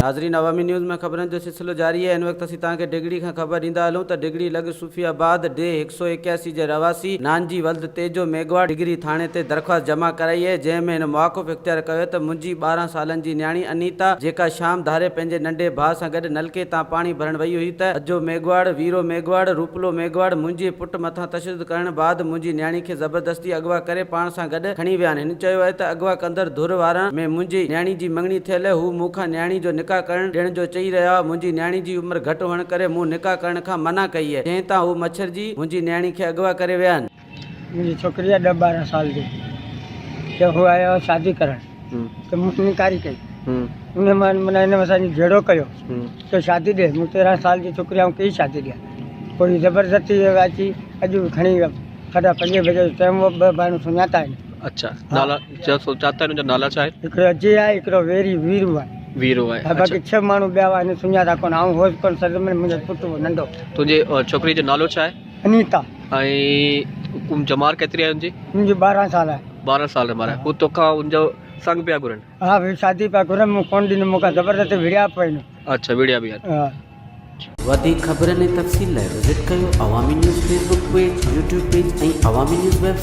ناظرين عوامي نيوز ۾ خبرن جو سلسلو جاري آهي هن وقت اسين توهان کي ڊگهڙي کان خبر ڏيندا هلون ته ڊگهڙي لڳ صوفي آباد ڊي 181 جي رهواسي نانجي ولد تيجو ميگهواڙ ڊگهڙي ٿاڻي تي درخواست جمع ڪرائي آهي جنهن ۾ هن مواقف اختيار ڪيو ته منهنجي 12 سالن جي نياڻي انيتا جيڪا شام ڌاري پنهنجي ننڍي ڀاء سان گڏ نلڪي تان پاڻي ڀرڻ وئي هئي ته اجو ميگهواڙ، ويرو ميگهواڙ، روپلو ميگهواڙ منهنجي پٽ مٿان تشدد ڪرڻ بعد منهنجي نياڻي کي زبردستي اغوا ڪري پاڻ سان گڏ کڻي ويا آهن. هن چيو آهي ته اغوا ڪندڙ ڌر وارن ۾ منهنجي نياڻي جي مڱڻي ٿيل هو مون کان نياڻي جو نڪاح ڪرڻ ڏيڻ جو چئي رهيا هئا منهنجي نياڻي جي عمر گهٽ هئڻ ڪري مون نڪاح ڪرڻ کان منع ڪئي آهي جنهن تان هو مڇرجي منهنجي نياڻي کي اغوا ڪري ويا آهن. منهنجي ڇوڪري آهي ڏهه 12 سال جي ته هو آيو هو شادي ڪرڻ ته مون انڪاري ڪئي ان مان معنيٰ هن اسان جو جهيڙو ڪيو ته شادي ڏي مون 13 سال جي ڇوڪري آئون ڪئي شادي ڏيان پوء هي زبردستي اچي اڄ به کڻي ويا ساڍا پنجين بجي جو ٽائيم هو ٻه ڀائڻون سڃاتا آهن. اڇا نالا چا سڃاتا آهن ان جا نالا ڇا آهن؟ هڪڙو اجي آهي هڪڙو ويري ويرو آهي. ويرو آهي ها باقي ڇهه ماڻهو ٻيا هئا هن سڃاتا ڪونه آئون هوس ڪونه سر ۾ منهنجو پٽ هو ننڍو. تنهنجي ڇوڪري جو نالو ڇا آهي؟ انيتا. ۽ ڄمار ڪيتري آهي ان جي؟ ان جي 12 سال آهي. 12 سال ڄمار آهي. هو توکان ان جو سڱ پيا گهرن؟ ها ڀئي شادي پيا گهرن مون ڪونه ڏنو مون کان زبردستي وڙهيا به آهن. اڇا وڙهيا به آهن. ها. وڌيڪ خبرن ۽ تفصيل لاء وزٽ ڪيو Awami news Facebook page, YouTube page ۽ Awami news website.